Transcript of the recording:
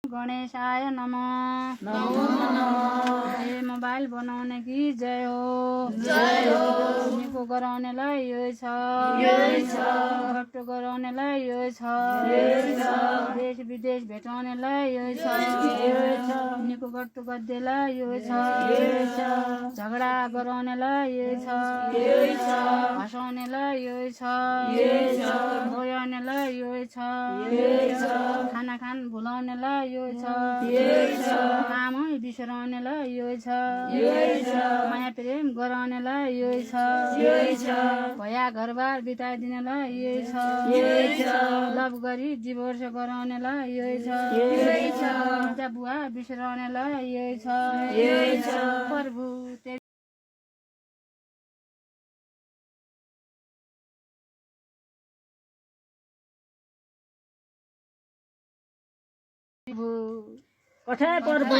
गणेशाय नमः। हे मोबाइल बनाउने की जय हो। निको गराउनेलाई यो छ, घट्टो गराउनेलाई यो छ, देश विदेश भेटाउनेलाई यो छ, निको गट्टो गद्देलाई यो छ, झगडा गराउनेलाई यो छ, हँसाउनेलाई यो छ, बोयाउनेलाई यो छ, खाना खान भुलाउनेलाई यो छ, कामै बिसराउनेलाई यो छ, माया प्रेम गराउनेलाई यो छ, भया घरबार बिताइदिनेलाई यो छ, लभ गरी डिभोर्स गराउनेलाई यो छ, बुवा बिसराउनेलाई यो छ, प्रभु कठै प्रभु